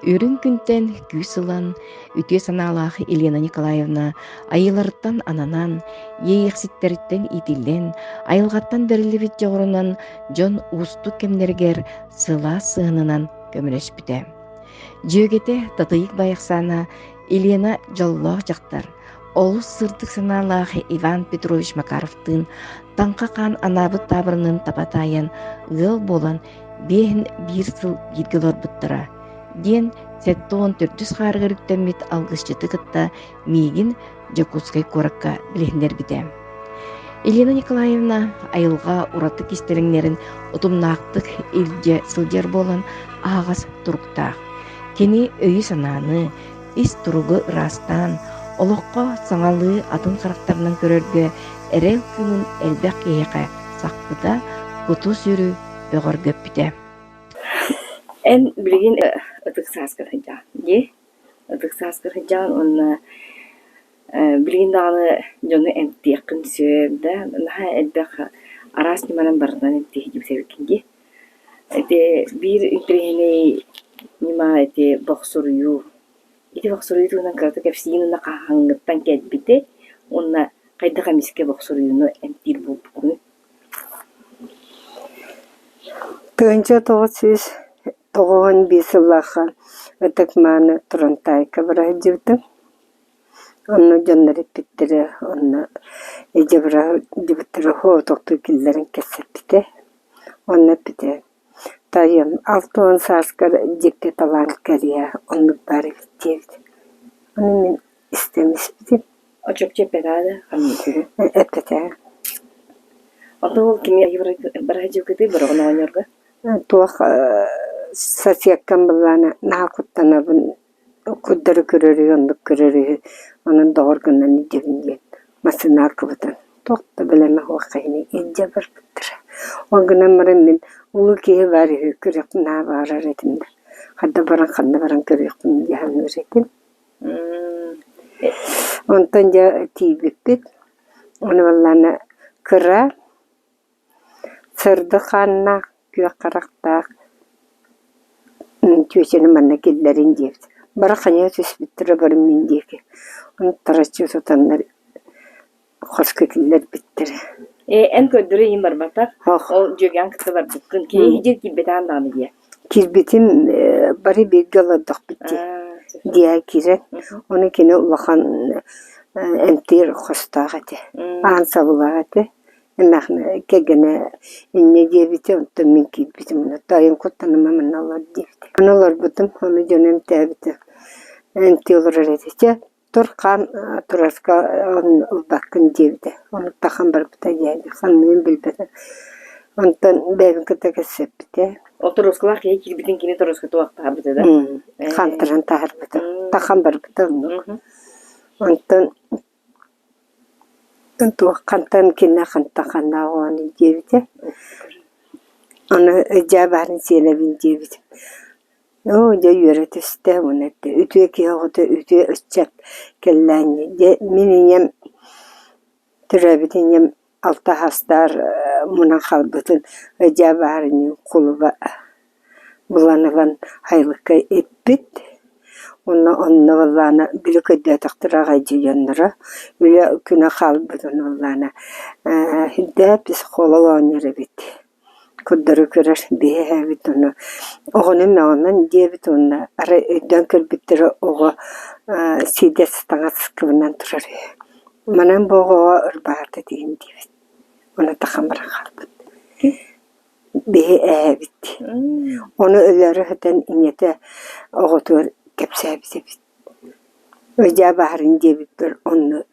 Үрүҥ күнтэн күүс ылан, үтүө санаалаах Елена Николаевна айыыларыттан ананан, иэйиэхситтэриттэн иитиллэн, айылҕаттан бэриллибит дьоҕурунан дьон уустук кэмнэригэр сылаас сыһыанынан көмөлөспүтэ. Дьүөгэтэ Татыйык Байахсаана Елена дьоллоох дьахтар, олус сырдык санаалаах Иван Петрович Макаровтыын Таҥха хаан анаабыт таабырынын таба таайан ыал буолан биэһин биир сыл бииргэ олорбуттара диэн 74 хаарыгар үктэммит алгысчыты кытта миигин Дьокуускай куоракка билиһиннэрбитэ. Елена Николаевна айылҕа ураты кистэлэҥнэрин утумнаахтык илдьэ сылдьар буолан аһаҕас туруктаах. Кини өйү-санааны, ис туругу ыраастаан, олоххо саҥалыы атын харахтарынан көрөргө эрэл кыымын элбэх киһиэхэ сахпыта, куту-сүрү бөҕөргөппүтэ. Эн билигин ытык сааскар сылдьаҕын дии? Ытык сааскар сылдьаҕын уонна билигин даҕаны дьону эмтиэххин сөп да, наһаа элбэх араас ньыманан барытынан эмтии сылдьыбыт эбиккин дии. Ити биир интэриэһинэй ньыма ити бохсуруйуу. Ити бохсуруйуу туһунан кыратык кэпсиигин уонна хаһааҥҥыттан кэлбитэй уонна хайдах эмискэ бохсуруйууну эмтиир буолбуккунуй? 1991 сыллаахха Ытык-мааны Турантаайка бара сылдьыбытым. Онно дьоннор эппиттэрэ, онно илдьэ бара сылдьыбыттара соҕотохтуу киллэрэн кэпсэппитэ. Онно эппитэ: «Таайым, 60 сааскар дьикти талаан кэлиэ, оннук баар эбит» диэбит. Ону мин истэн испитим. Оччоччу эппэтэҕэ да Эппэтэҕэ. Оттон ол кими быраһадьыыкытый бороҕон оҕонньорго? Туох соседкам былаана наһаа куттанабын, курдары көрөр үһү, оннук көрөр үһү, онон доҕор гынан илдьэбин диэн массыына аркыбытын туох да бэлэмэ суох киһини илдьэ барбыттара. Ол гынан баран мин улуу киһи баар үһү, көрүөхпүн наһаа баҕарар этим да, ханна баран ханна баран көрүөхпүн дии саныыр этим. Онтон дьэ тиийбиппит, ону буоллаҕына кыра, сырдык хааннаах, күөх харахтаах чүөчэни манна киллэрин диэбит. Бары хайа түспүттэрэ бары мин диэки. Ону тараччы тутаннар хоско киллэрбиттэрэ. Ээ, эн көрдөрө иһин барбатах, ол дьүөгэҥ кытта барбыккын. Кини иһдьир киирбэтэҕин даҕаны диэ. Киирбитим бары бииргэ олордохпут дии диэ киирэн. Ону кини улахан эмтиир хостоох этэ, аан сабылаах этэ. Эмээхсин кэргэнэ инньэ диэбитэ, онтон мин киирбитим онно таайым куттаныма манна олор диэбитэ. Аны олорбутум, ону дьоно эмтээбитэ, эмтии олорор этэ. Чэ, тур хаан турарга ылбаккын диэбитэ. Ону тахан барбыта диэбит, ханныгын билбэтим. Онтон бэйэбин кытта кэпсэппитэ. Ол торуоскалаах киһи киирбитин кини торуоска туохтаабыта да? Хантаран таһаарбыта. Тахан барбыта оннук. Онтон туох хантан кинэ хантан ханна оҕону диэбитэ. Аны дьээ баарын сиэнэбин диэбитим. Оо, дьэ үөрэ түстэ уонна эттэ үтүө киһи оҕото үтүө ыччат кэллээн дьэ мин ийэм төрөөбүт ийэм алта хастаар мунан хаалбытын дьээ баарынньык кулуба булан ылан сайылыкка иппит уонна онно буоллаҕына били көрдөөтөхтөрө аҕай дьонноро үлэ күнэ хаалбытын буоллаҕына ээ психолог оонньуур эбит Курдары көрөр биһи эһээбит уонна оҕону мөҕүмэн диэбит уонна арай өйдөөн көрбүттэрэ оҕо сиидэс таҥас кыбынан турар үһү. Манан бу оҕоҕо ырбаата диэн диэбит. Уонна тахан баран хаалбыт. Биһи эһээбит. Ону өлөөрү сытан ийэтэ оҕотугар кэпсээбит эбит. Ыдьаа баарын диэбиппэр онно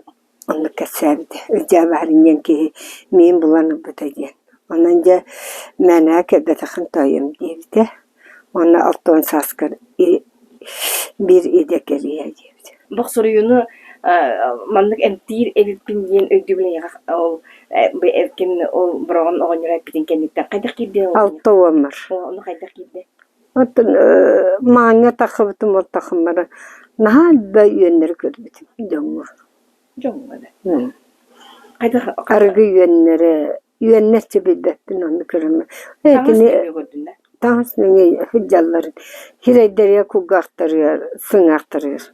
Оннук кэпсээбитэ. Ылдьаа баарын диэн киһи миин булан ылбыта диэн. Онон дьэ мээнэҕэ кэлбэтэххин тоойуом диэбитэ. Уонна 60 сааскар биир идэ кэлиэ диэбитэ. Бохсуруйууну маннык эмтиир эбиппин диэн өйдөбүл эйиэхэ ол ким ол бороҕон оҕонньоро эппитин кэнниттэн хайдах киирдэ ол? Алта уоммар. Ону хайдах киирдэ? Оттон маҥҥа таххыбытым ол тахыммара наһаа элбэх үөннэри көрбүтүм дьоҥҥо. Дьоҥҥо да. Хайдах Арыгы үөннэрэ, үөннэр чэ билбэппин онну көрөммүн. Ээ таҥас кини нөҥүө көрдүн да? Таҥас нөҥүө сылдьалларын сирэйдэригэр, кулгаахтарыгар, сыҥаахтарыгар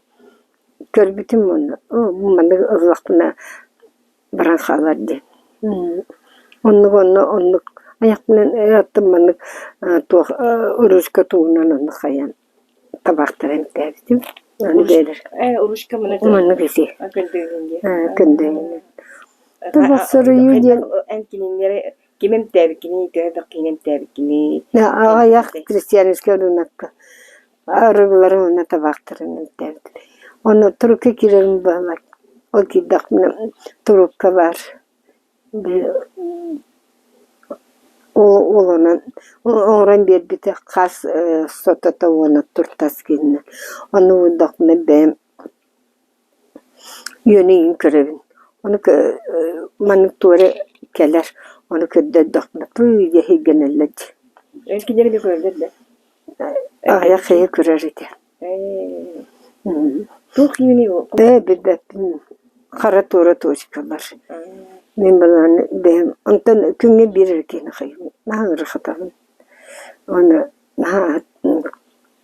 көрбүтүм уонна оо бу маннык ыллахпына баран хаалар диэн. Оннук онно оннук айахпынан аттым маннык туох ручка тугунан оннук хайаан табаахтары эмтээбитим. Аны бэйэлэр Ручка маннык ити көндөйүнэн. Табах суруйуу диэн Эн кинилэри ким эмтээбиккиний, төһө элбэх киһини эмтээбиккиний? Аҕыйах крестьянскай ырыынакка арыгыларын уонна табаахтарын эмтээбитим. Онно турукка киирэрим баҕалар. Ол киирдэхпинэ турукка баар Ол онон оҥорон биэрбитэ хас сотото уонна туртас гиннэ. Ону уурдахпына бэйэм үөнү көрөбүн. Ону маннык туора кэлэр, ону көрдөрдөхпүнэ туу диэхи гыналлар дии. Эн кинилэри эмиэ көрөллөр да? Аҕыйах киһи көрөр этэ. Туох киһиний ол? Ээ билбэппин. Хара туора точкалар. Мин балаҕан бэйэм онтон күҥҥэ биир эрэ киһини хайыыбын. Наһаа ыарахатабын. Уонна наһаа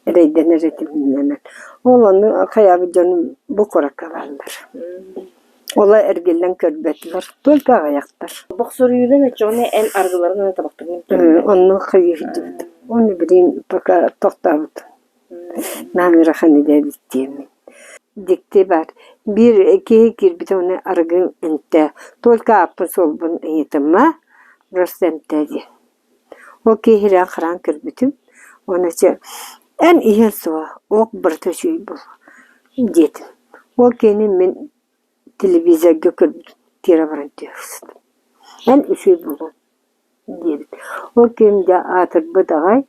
эрэйдэнэр этим иннинэ. Ол ону хайаабыт дьонум бу куоракка бааллар. Ола эргиллэн көрбөтүлэр, только аҕыйахтар. Бохсоруйунан оччоҕуна эн аргыларын уонна табахтарын Онно хайыы сылдьыбытым. Уонна билигин пока тохтообутум. Наһаа ыарахан идэ эбит диэммин. Дьикти баар. Биир киһи киирбитэ уонна арыгыҥ эмтээ. Только ааппын-суолбун ыйытыма, просто эмтээ диэн. Ол киһи хараан көрбүтүм уонна чэ эн иһиэн суоҕа, ок барыта үчүгэй буолуо диэтим. Ол киһини мин телевизорга көрбүтүм, тиэрэ баран түһэ Эн үчүгэй буолуоҥ диэбит. Ол киһим дьэ аатырбыт аҕай,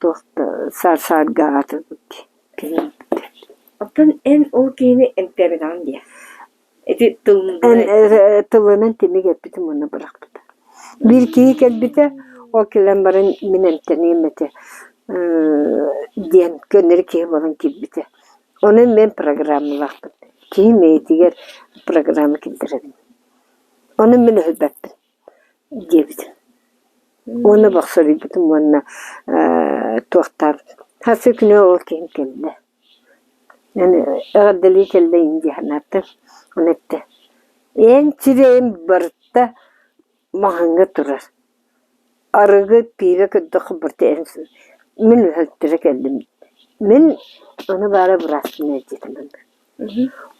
туох да саар-саарга аатырбыт дии киһи. Оттон эн ол киһини эмтээбэтэҕиҥ дии? Ити Эн тылынан тимик эппитим уонна бырахпыта. Биир киһи кэлбитэ, ол кэлэн баран мин эмтэниэм этэ диэн көннөрү киһи буолан киирбитэ. Онон мин программалаахпын. Киһи мэйиитигэр программа киллэрэбин. Ону мин өһүрбэппин диэбитим. Уонна бохсоруйбутум уонна туохтаабыт. Хас күнү ол киһим кэллэ. Эн эҕэрдэлии кэллэ дии санаатым. Ону эттэ: «Эн сирэйим барыта маҕаҥҥа турар, арыгы, пиибэ көрдөххө барыта эн мин өһөлтөрө кэллим. Мин ону баара бырааспын ээ» диэтим манна.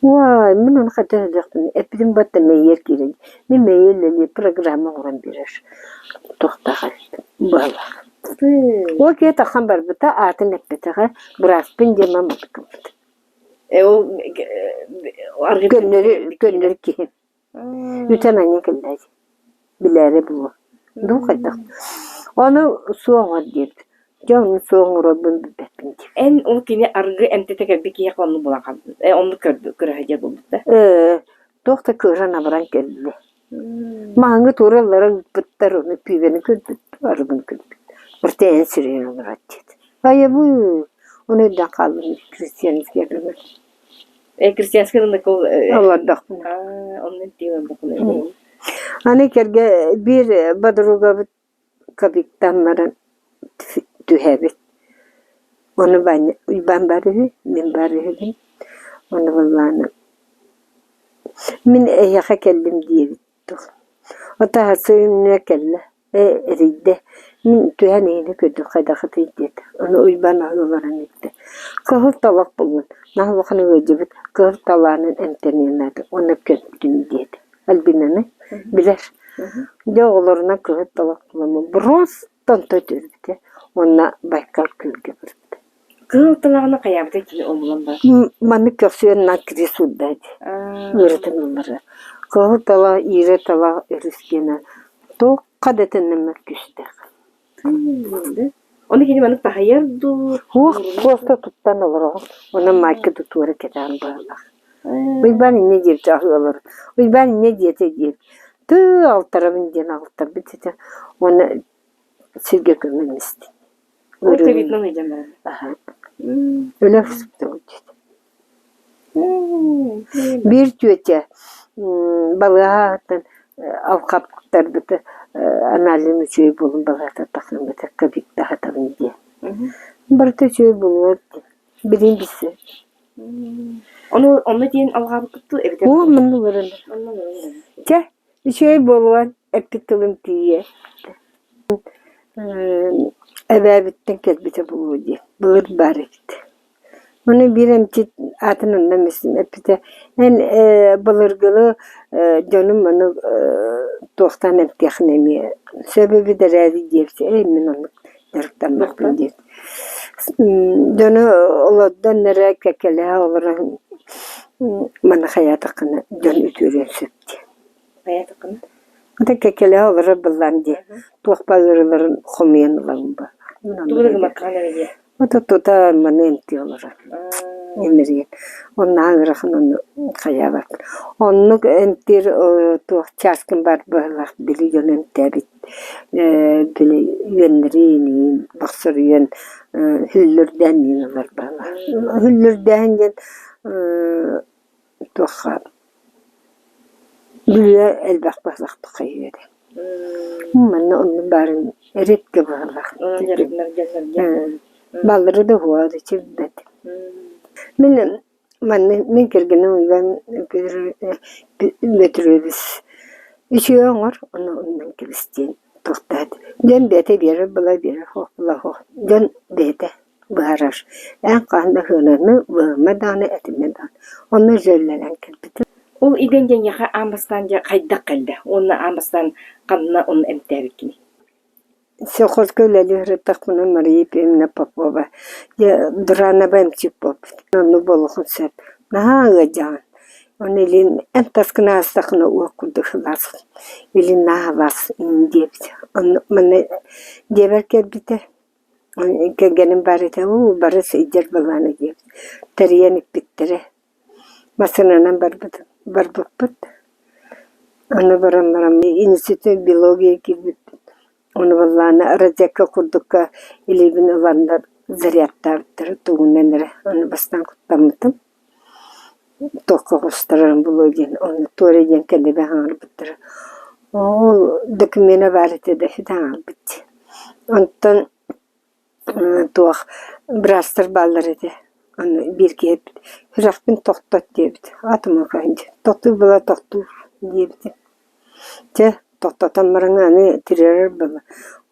Уай, мин ону хайдах өйдүөхпүнүй, эппитим батта мэйиэр киирэн, мин мэйиэр үлэлиир программа оҥорон биэрэр туохтаах эбит быһалаах. Ол киһи тахсан барбыта, аатын эппэтэҕэ, бырааспын диэн маммыт гыммыт. Көннөрү көннөрү киһи. Үтэн анньан кэллэ Билээри буолуо. Дуу хайдах. Ону суох оҥор диэбит. Дьэ ону суох оҥорорбун билбэппин диир. Эн ол кини аргы эмтэтэ кэлбит киһиэхэ оннук буолан хаалбыт. Э, оннук көрө сылдьар буолбут да? Ээ, туох да кыыран абаран кэллэ. Маһыҥҥы туора ыллара ыыппыттар, ону пиибэни көрбүт, арыгыны көрбүт. Барыта эн сирэйин олорор диэт. Айабыы, ону өйдөөн хааллым крестьянскай рынок. Э, крестьянскай рынок ол Олордохпуна. Аа, онно эмтии олордоххуна. Аны кэргэ биир подругабыт кабиктан баран түһэбит. Ону Ваня Уйбаан баар үһү, мин баар үһүбүн. Ону былаана мин эһиэхэ кэллим диэбит дуо. Отаһа кэллэ, ээ эрийдэ. Мин түһэн эйиэхэ көрдүм хайдахытый диэтэ. Ону Уйбаан аһыы олорон эттэ: «Кыһыл талах буллун, наһаа улахан ыалдьыбыт, кыһыл талаанын эмтэниэн наада уонна көттүм» диэтэ. Альбинаны билэр. Дьэ оҕолорунан кыһыл талах буламмын просто онто үтүөрбүтэ уонна Байкал күөлгэ барбыта. Кыһыл талаҕына хайаабыта кини омулан бар. Маннык көхсүөн кири суурда ити. Ыарытын ыллара. Кыһыл талах, иирэ талах өрүс диэнэ туохха да тэннэммэт күүстээх. Ону кини маннык таһыйар дуу? Суох, просто туттан олороҕун. Онон майка тутуора кэтээн быһалаах. Уйбаан инньэ диэбитэ аһыы олорон. Уйбаан инньэ диэтэ диэбит. Тыы алтарабын диэн алтарбыт этэ. Уонна сиргэ көмөн истин. Ол ковидынан ыйдьан баран. Өлө Биир тетя балыыһа аһыттан алхаптарбыты анализым үчүгэй буолун балаата тахсыммыта ковидтаһатабын диэн. Барыта үчүгэй буолуо диэн. Билигин билсэ. Ону онно диэн алҕаабыккыт дуу эбэтэр Уу манна олорон. Чэ, үчүгэй буолуон эппит тылым тиийиэ. Эбээбиттэн кэлбитэ буолуо диэн. Былыр баар эбит. Ону биир эмчит аатын онно эппитэ: «Эн былыргылыы дьонум ону туохтаан эмтиэххин эмиэ сөп эбит эрээри» диэбитэ. «Ээ мин оннук дьарыктаммаппын» диэбит. Дьону олордон эрэ кэккэлэһэ олорон маны хайаатаххына дьон үтүөрүөн сөп диэн. Хайаатаххына? Ата кэккэлэһэ олорор буоллаҕым дии, туох баар ыарыыларын хомуйан ылабын бу. Тугу да гыммаккаҕын эрэ диэ. Ото тута маны эмтии олорор эмирийэн. Оннооҕор ыарахан ону хайаабат. Оннук эмтиир туох чааскын баар быһыылаах били дьон эмтээбит били үөннэриин бохсоруйан үһүллүрдээн иин ылар быһыылаах. Үһүллүрдээн диэн туохха Бүлүү элбэх быһыылаах хайыыра. Манна оннук баарын редко быһыылаах. Баллары да уһуо да чирбэт. Мин манна мин кэргэним Иван Петрович үчүгэй оҥор, ону оннун кэбис диэн туохтаат. Дьон бэйэтэ биэрэр була биэрэр суох була суох. Дьон бэйэтэ быһаарар. Эн хаһан да сыананы быһыма даҕаны, этимэ даҕаны. Онно дьүөллэнэн кэлбитим. Ол идэҥ дьэҥҥэхэ аан бастаан дьэ хайдах кэллэ уонна аан бастаан ханна ону эмтээбиккиний? Совхозка үлэлии сырыттахпына Мария Ефимовна Попова дьэ Дуранаба эмчит буолбут. Оннук буолуохун сөп. Наһаа ыалдьаҕын. Ону илин эн таскын аастаххына уох курдук сылаас илин наһаа сылаас диэбит. Онно манна дьиэбэр кэлбитэ. Кэргэним баар этэ, уу бары сылдьар былаана диэбит. Тэрийэн иппиттэрэ. Массыынанан барбытым, барбыппыт. Аны баран баран институт биология киирбиппит. Ону былаана розетка курдукка илиибин ыланнар зарядтаабыттара тугунан эрэ. Ону бастаан куттаммытым. Туохха оҕустарарым буолуо диэн, ону туора диэн кэннибэр хаҥарбыттара. Ол докумена баар этэ да ситэ хаалбыт. Онтон туох быраастар бааллар этэ. Аны биир киһи эппит: «Сүрэхпин тохтот» диэбит. Атымыкаан диэн. Тохтуур буола тохтуур диэбитим. Чэ, тохтотон баран аны тирэрэр буолла.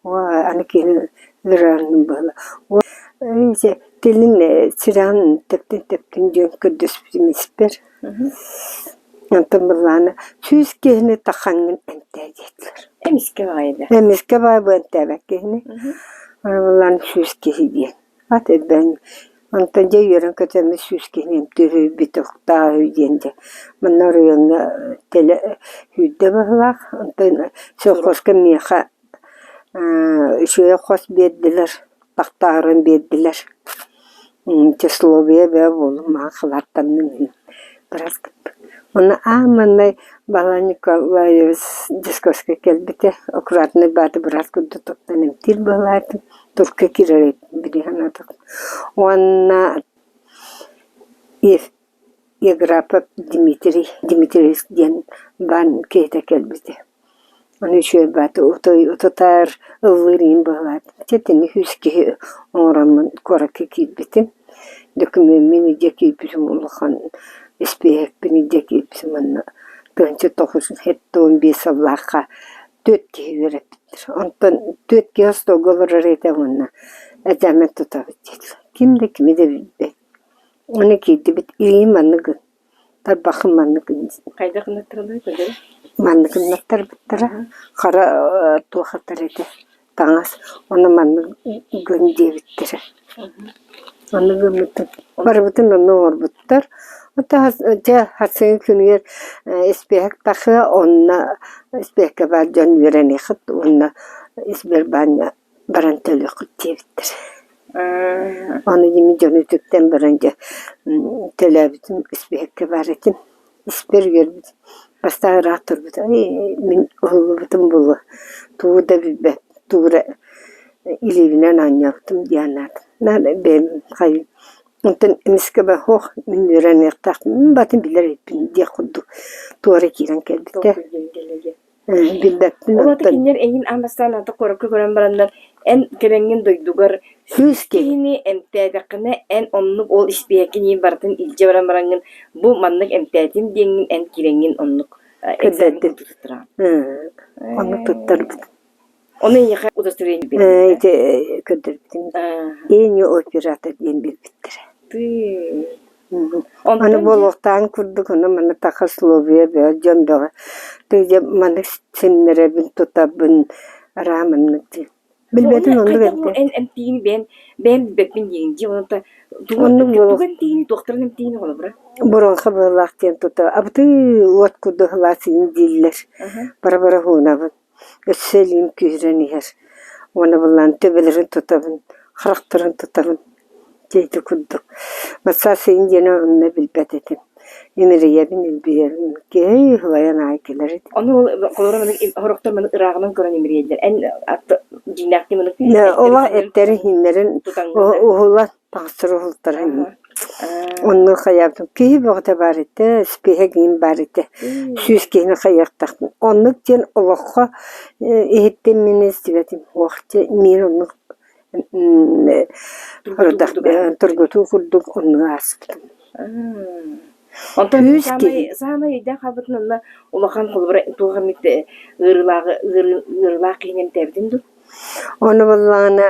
Уо аны киһини ырыаһын буолла. Дьэ тилин сүрэҕин тэптин-тэптин диэн көрдөспүтүм испэр. Онтон былаана сүүс киһини таххаҥҥын эмтээ диэтилэр. Эмискэ баҕайы Эмискэ баҕайы бу эмтээбэт киһини. Аны былаан сүүс киһи диэн. Ат элбээн онтон дьэ үөрэн көтөммүт сүүс киһини эмтиир үһүбүт охтоох үһү диэн дьэ манна оройуоҥҥа теле сүүрдэ быһыылаах. Онтон совхозка миэхэ үчүгэй хос биэрдилэр, тахтааран биэрдилэр. Числовые бөҕө буоллум, маа халааттанным иһин быраас кытта. Уонна аан маҥнай Балай Николаевич Дьосковскай кэлбитэ, аккуратнай бааты быраас курдук туттан эмтиир быһыылаах этим, турка киирэр этим били санаатахпына. Уонна Еграпов Дмитрий Дмитриевич диэн баан киһитэ кэлбитэ. Ону үчүгэй бааты утутар, ыллыыр иһин быһалаат. Чэ итини үс киһи оҥороммун куоракка киирбитим. Докумуоммун илдьэ киирбитим улахан испииһэкпин илдьэ киирбитим уонна 1975 сыллаахха түөрт киһи үөрэппиттэр. Онтон түөрт киһи остуолга олорор этэ уонна экзамен тутабыт диэтилэр. Ким да кими да билбэт. Аны киирдибит илиим маннык гын Тарбахым маннык Хайдах гынаттараллар көрдөрө? Маннык гыннаттарбыттара хара туох этэр этэ таҥас ону маннык гын диэбиттэрэ. Оннук гыммыттар. Барыбытын онно оҥорбуттар. Дьэ сарсыҥҥы күнүгэр испиэһэк тахыа онно испиэһэккэ баар дьон үөрэниэххит уонна Сбербааҥҥа баран төлүөххүт диэбиттэр. Аны дьими дьону үтүктэн баран дьэ төлөөбүтүм испииһэккэ баар этим. Испэр үөрбүтүм. Бастаан ыраах турбута мин уһуллубутум буолуо тугу да билбэт тугу эрэ илиибинэн оонньообутум дии санаатым. Наар бэйэм хайыы онтон эмискэ суох мин үөрэниэхтээхпин мин батын билэр эбиппин диэх курдук туора киирэн кэлбитэ. Билбэппин Ол аата онтон кинилэр эйигин аан бастаан ата куоракка көрөн бараннар, эн кэлэҥҥин дойдугар сүүс киһи киһини эмтээтэххинэ, эн оннук ол испииһэккин иин барытын илдьэ баран бараҥҥын, бу маннык эмтээтим диэҥҥин эн киирэҥҥин оннук экзамен көрдөрдүм. туттараҕын. Оннук туттарбыт. Ону эйиэхэ удостоверение биэрбиттэр. Ити көрдөрбүтүм. Ини оператор диэн биэрбиттэрэ. Тыы. Аны Онтон буолуохтааҕын курдук ону маны таха условия бөҕө дьон бөҕө. Тыы дьэ маннык симнэрэбин тутабын араа маннык диэн. Билбэтим Ону оннук хайдах бу этэ. эн эмтиигин бэйэм бэйэм билбэппин диигин дии онон тугу Оннук тугу буолуох эмтиигин туохтарын эмтиигин холобура Буруҥха быһыылаах диэн тута абытыы уот курдук сылаас иин дииллэр. Бара-бара уһуунабын. Өссө илиим күүһүрэн иһэр. Уонна былаан төбөлөрүн тутабын, харахтарын тутабын дьэ ити курдук. Массаас иин диэни онно билбэт этим. Имэрийэбин, илбийэбин, киһи уһулайан аҕай кэлэр этим. Ону ол холобура маны сорохтор маны ырааҕынан көрөн имэрийэллэр. Эн дьиҥнээхтии маны Олох эттэрин-иһиннэрин уһулан таҥастары уһултаран Онно хайаабытым киһи бөҕөтө баар этэ, испииһэк иҥин баар этэ. Сүүс киһини хайыахтаахпын. Оннук диэн олоххо иһиттим мин истибэтим. Уох дьэ миин оннук тургутуу курдук оннук ааспытым. Онтон Күүс саамай киһи. саамай өйдөөн хаалбытын онно улахан холобура туох эмит ыарыылааҕы ыарыылаах киһини эмтээбитин дуу? Ону буоллаҕына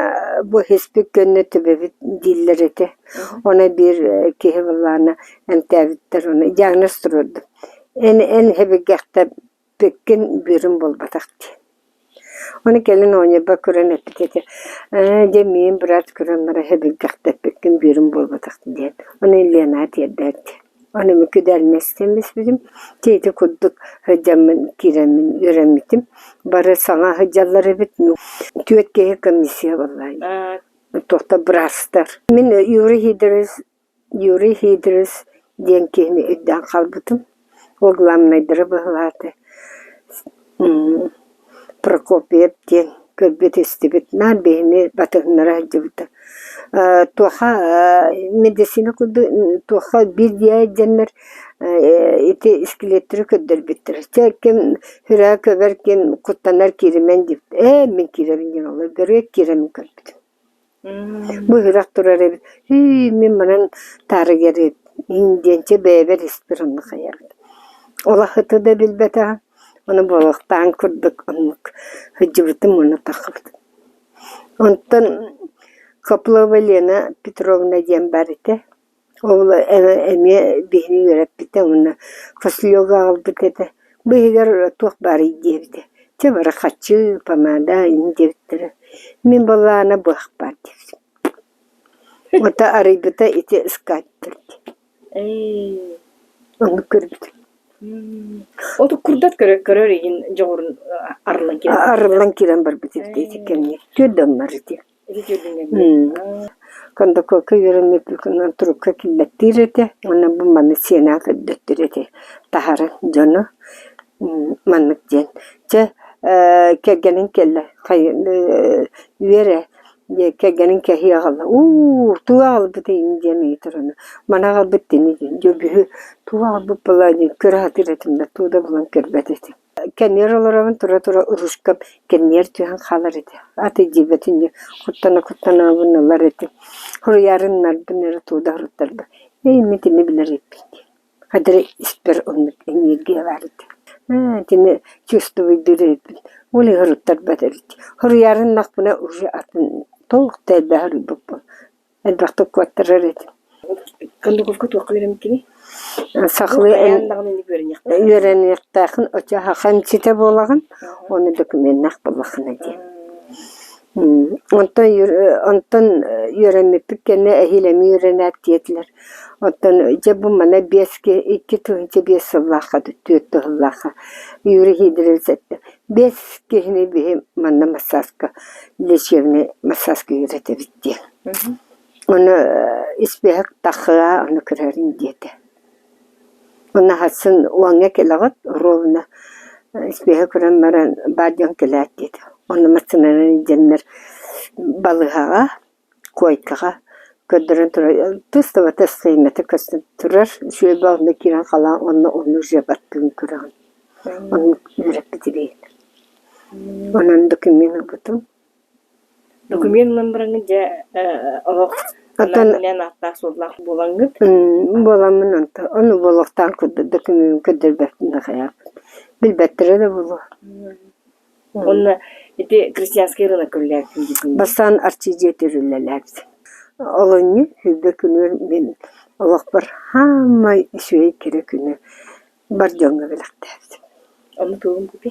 бу иһиспит көннө төбөбүт дииллэр этэ. Ону биир киһи буоллаҕына эмтээбиттэр ону диагноз туруордум. Эн эн иһэбиргэхтэппиккин бүөрүм буолбатах диэн. Ону кэлин оҕонньорбор көрөн эппит этэ ээ дьэ миигин быраас көрөн баран иһэбиргэхтэппиккин бүөрүм буолбатах диэн. Ону Ленаҕа тиэрдээт Аны күдээринэстэн испитим, дьэ ити курдук сылдьаммын киирэммин үөрэммитим. Бары саҥа сылдьаллар эбит, түөрт киһи комиссия буолла туохта быраастар. Мин Юрий Сидорович Юрий Сидорович диэн киһини өйдөөн хаалбытым. Ол главнайдара быһылаата Прокопьев диэн көрбүт-истибит, наар биһини батыһыннара сылдьыбыта. Туоха медицина курдук туоха биир дьиэ дьэннэр ити скелеттэри көрдөрбүттэр. Чэ ким сүрэҕэ көбөр, ким куттанар кииримэн диэбит. Ээ мин киирэбин диэн олор бөрүөк киирэммин көрбүтүм. Бу үрэх турар эбит, һүү мин манан таарыйар эбит диэн чэ бэйэбэр испэр онно хайаабыт. Улахыты да билбэтэҕим, ону буолуохтаан курдук оннук сылдьыбытым уонна таххыбытым. Онтон Коплова Лена Петровна диэн баар этэ. Ол эмиэ биһини үөрэппитэ уонна кошелегу аҕалбыт этэ. Бу иһигэр туох баарый диэбитэ. Чэ бары хаччы, помада иҥин диэбиттэрэ. Мин буоллаҕына быһах баар диэбитим. Ото арыйбыта ити ыскааттар дии. Оннук көрбүтүм. Оту курдат көрөр игин дьоҕурун арыллан киирэн Арыллан киирэн барбыт эбит ити кэмҥэ. Түөрт дьоннор ити. Кондакока үөрэммиппитинэн турукка киллэртиир этэ уонна бу маны сиэнэҕэ көрдөттөр этэ таһааран дьону маннык диэн чэ кэргэниҥ кэллэ үөрэ кэргэниҥ кэһии аҕалла уу тугу аҕалбытый диэн ыйытар ону маны аҕалбыт ини диэн дьэ бүһү тугу аҕалбыт буолла диэн көрө сатыыр этим да тугу да булан көрбөт этим Кэннигэр олоробун тура-тура ручкам кэннигэр түһэн хаалар этэ. Аты дьиибэтин дии куттана-куттанабын ылар этим. Суруйаарын ынарбын эрэ тугу да суруттарбат. Ээ мин итини билэр эбиппин дии. Хадары испэр оннук энергия баар этэ. Ээ итини чувствуйдуур эбиппин. Ол иһин суруттарбат эбит. Суруйаарын ыннахпына уже атын туох да элбэҕи суруйбуппун. Элбэхтик куоттарар этим. Кондуковка туохха үөрэммиккиний? Сахалыы үөрэниэхтээхин оччо саха эмчитэ буолаҕын уонна докуменнаах буоллаххына диэн. Онтон онтон үөрэммиппит кэннэ эһиил эмиэ үөрэнээт диэтилэр. Оттон дьэ бу манна биэс 2005 сыллаахха түөрт сыллаахха Юрий Сидорович эттэ биэс киһини биһи манна массажка лечебный массажка үөрэтэбит диэн. Ону испиэһэк таххыа ону көрөөрүн диэтэ. Уонна сарсын уоҥҥа кэлэҕит ровно испиэһэ көрөн баран баар дьон кэлээт диэтэ. Онно массыынанан илдьэннэр балыыһаҕа, куойкаҕа көрдөрөн турар тыс да батас сыймата көстөн турар үчүгэй баҕайы киирэн халаан уонна онно уже баттыгын көрөҕүн. Оннук үөрэппит эбит. Онон документ ылбытым. Документ ылан бараҥҥын дьэ олох Оттон анаан ааттаах-суоллаах буолаҥҥыт. буоламмын онто ону буолуохтаах курдук докумуон көрдөрбөппүн да хайааппын. Билбэттэрэ да буолуо. Уонна ити крестьянский рынок үлэлээбитин диэтиҥ. Бастаан Арчы дьиэтигэр үлэлээбитим. Олунньу сүүрбэ күнүгэр мин олохпор саамай үчүгэй кэрэ күнү бар дьоҥҥо бэлэхтээбитим. Ону тугун купи?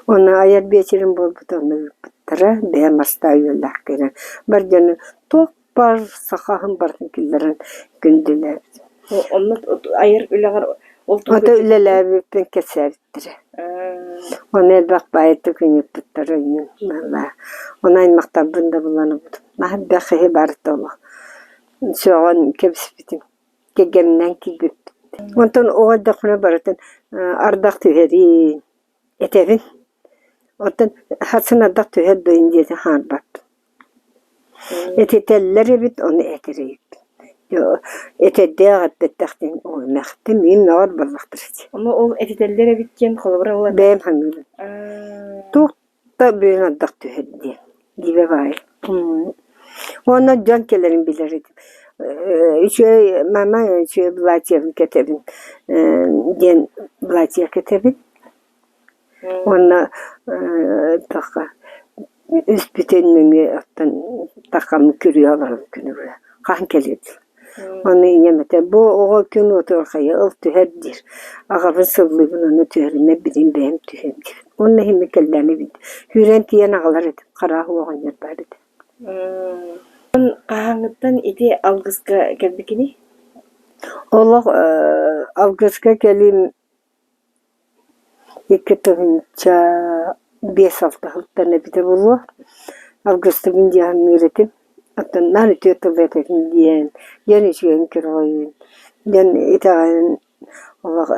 Уонна айар биэчэрим буолбута онно ыыппыттара, бэйэм астаа үөллээх кэлэн бар дьону туох баар саха аһын барытын киллэрэн күндүлээбитим. Онно айар үлэҕэр ол Ото үлэлээбиппин кэпсээбиттэрэ. Ону элбэх баайытык ыйыппыттара иҥин быһалаа. Ону аймахтарбын да булан ылбытым. Наһаа элбэх киһи барыта олох. Сөҕөн кэбиспитим. Кэргэмминээн киирбиппит. Онтон оҕо эрдэхпинэ барытын ардах түһэрин этэбин. Оттон сарсын ардах түһэр да диэтэ хаалбаппын. Этитэллэр эбит, ону этэр эбиппин. Этэрдээх эппэттэх диэн уоймахтым, мин мөҕөр буоллахтара дии. Ону ол этитэллэр эбит диэн холобура ол Бэйэм саныыбын. Туох да бүгүн ардах түһэр диэн. Дьиибэ баайы. Уонна дьон кэлэрин билэр этим. Үчүгэй мама үчүгэй платьебын кэтэбин диэн платье кэтэбин. Уонна туохха үспүтүн нөҥүө оттон таххам күрүө олорон күнүгү хаһан кэлиэ дии. Ону ийэм этэр, бу оҕо күн уотугар хайа ыл түһэр диир. Аҕабын сыллыыбын ону түһэримэ билин бэйэм түһүөм диир. Уонна иһиммин кэллээмэ эбит. Сүүрэн тиийэн аҕалар этим, хараах оҕонньор баар этэ. Хаһааҥҥыттан ити алгыска кэлбиккиний? Олох алгыска кэлиим 2005-6 сылтан эбитэ буолуо. Алгыстыбын дии саныыр этим. Оттон наар үтүө тыл этэтин диэн, диэн үчүгэйин көрөҕүн, диэн итэҕэйэн олох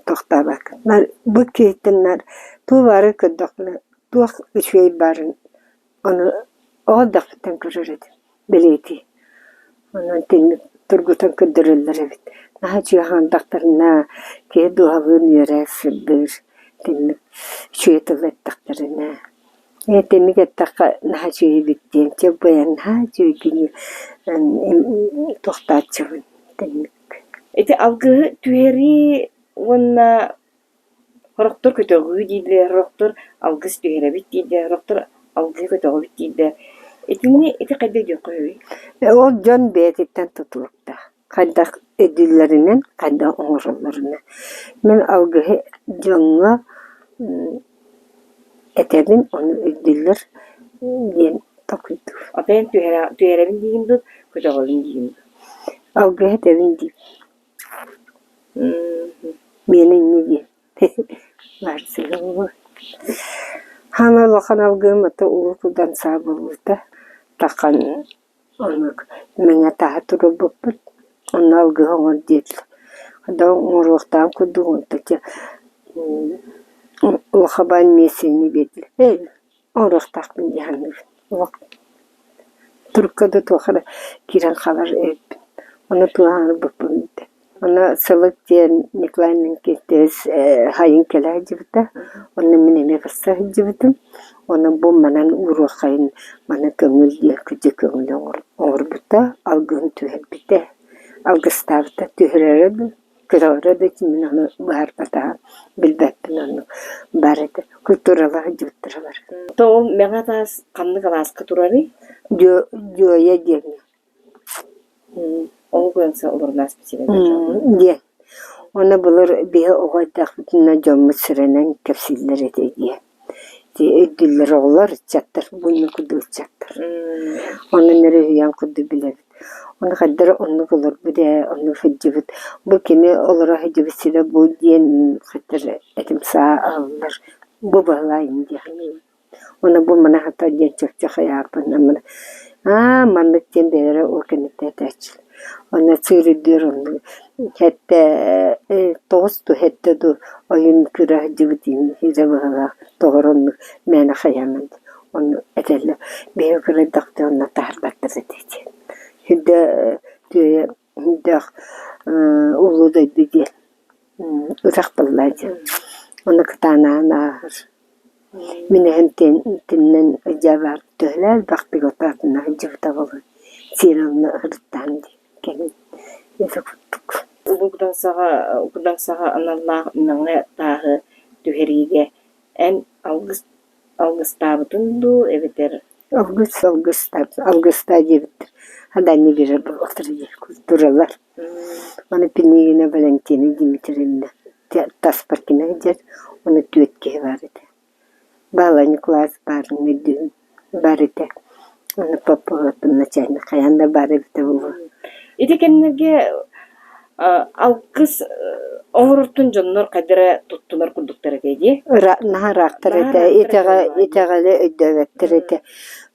тохтообоккун. Наар бу киһиттэн наар тугу баары көрдөхпүнэ туох үчүгэй баарын ону оҕо эрдэхпиттэн көрөр этим. бэлиэтии. Онон итинник тургутан көрдөрөллөр эбит. Наһаа үчүгэй хаамтахтарына киһи дууһалыын үөрэр, сырдыыр. Итинник үчүгэй тыл эттэхтэринэ. Итинник эттэххэ наһаа үчүгэй эбит диэн чэ быйан наһаа үчүгэйгин туохтааччыбын итинник. Ити алгыһы түһэрии уонна Сорохтор көтөҕүү дииллэр, сорохтор алгыс түһэрэбит дииллэр, сорохтор алгыһы көтөҕөбүт дииллэр. Итини ити хайдах өйдүөххэ сөбүй? Ол дьон бэйэтиттэн тутулуктаах. Хайдах өйдүүллэринэн, хайдах оҥороллорунан. Мин алгыһы дьоҥҥо этэбин, ону өйдүүллэр диэн толкуйдуубун. Опять түһэрэбин диигин дуу, көтөҕөбүн диигин дуу? Алгыһы этэбин диибин. Миэнэ инньэ диэн Хаана улахан алгыһым ата Улуу Кудан саа буолбута. Тахан оннук мэҥэ тааһы туруорбуппут. Онно алгыһы оҥор диэтилэр. Хата оҥоруохтаах курдук онто дьэ улахабаан миэстэни биэрдилэр. Ээ оҥоруохтаахпын дии саныыбын. Олох турукка да туох эрэ киирэн хаалар эбиппин. Ону туһаан ылбыппын этэ. Ону Сылык диэн Николай Иннокентьевич сайын кэлэ сылдьыбыта. Онно мин эмиэ барса сылдьыбытым. Ону бу манан ууруоххайын маны көҥүл диэн күдьү көҥүл оҥорбута, алгыһын түһэрбитэ, алгыстаабыта түһэрэрэ дуу, көтөҕөрө да мин ону быһаарбатаҕым, билбэппин оннук баар этэ. Культуралаах сылдьыбыттара бар. То ол Мэҥэ таас ханнык алааска турарый? Дьуойа диэҥҥэ. Ол гынан олорон ааспыт сирэ Диэн. Уонна былыр биһи оҕо эрдэхпитинэ дьоммут сэрэнэн кэпсииллэр этэ диэн. Ити өйдүүллэр оҕолор, ыччаттар, бу курдук ыччаттар. Онон эрэ үһүйээн курдук билэбит. Ону хайдах эрэ оннук олорбут ээ, оннук сылдьыбыт. Бу кини олоро сылдьыбыт сирэ бу диэн хайдах эрэ этим саа аһыллар. Бу баһылайым диэх Уонна бу маны хата диэн чопчу хайааппын аа маннык диэн бэйэлэрэ ол кэнниттэн этээччилэр. Уонна сыырыйдыыр оннук сэттэ тоҕус дуу сэттэ дуу ойуун кыра сылдьыбыт иһин быһалаах тоҕор оннук мээнэ хайааман онну этэллэр. Биһиги кырайдахпытына онно таһаарбаттар этэ диэн. Сүрдэ түөйэ сүрдээх улуу дойду диэн утах буолла диэн. Ону кытаанаан ааһар. Мин эһэм тиннэн дьабаар төһөлөөх элбэхтик отоотуна сылдьыбыта буолуой, сиэн онно ыһырыттаан дии кэлин ити курдук. Бу Кудаҥсаҕа Кудаҥсаҕа аналлаах мэҥэ тааһы түһэриигэ эн алгыс алгыстаабытыҥ дуу эбэтэр Алгыс алгыстаабыт алгыстаа диэбиттэр Адаанньа биэрэр буолуохтара диир культуралар. Аны Пинигина Валентина Дмитриевна таспар кимэ сылдьар, ону түөрт киһи баар этэ. Баала Ньукулаас баарын өйдүүбүн, баар этэ. Аны Попова начальник хайаан да баар эбитэ буолуо. Ити кэмнэргэ алгыс оҥорортон дьоннор хайдах эрэ туттунар курдуктар этэ дии. Наһаа ыраахтар этэ, итэҕэли өйдөөбөттөр этэ.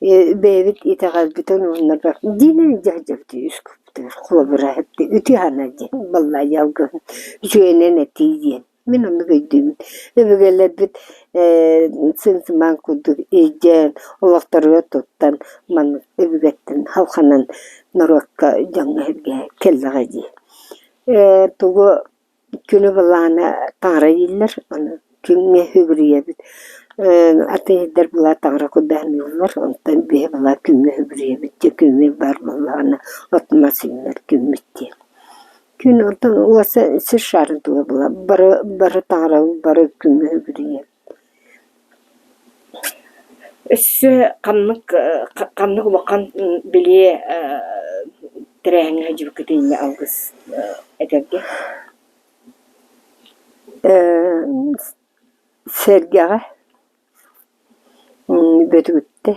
Бэйэбит итэҕэлбитин умнарбат. Диинэн дьаһдьабыт үс Холобура, үтүө санаа диэн баллаайа алгыһын үчүгэйинэн этии диэн. Мин оннук өйдүүбүн. Өбүгэлэрбит ээ сыҥ-сымаан курдук өйдөөн, олохторугар туттан, маннык өбүгэттэн халханан норуокка, дьоҥҥо-сэргэҕэ кэллэҕэ дии. Ээ тугу Күнү былаана таҥара дииллэр, ону күҥҥэ сүгүрүйэбит. Атын сирдэр былаа таҥара курдаһыныыллар, онтон биһи былаа күҥҥэ сүгүрүйэбит дьэ күҥҥэ баар буоллаҕына от-мас үүнэр күммүт диэн. Күн онтон уоса сир шаарын тула буолар, бары бары таҥарабыт, бары күҥҥэ сүгүрүйэбит. Өссө ханнык ханнык улахан бэлиэ тэрээһиҥҥэ сылдьыбыккытый инньэ алгыс этэргэ? Сэргэҕэ Бөтүгүттэ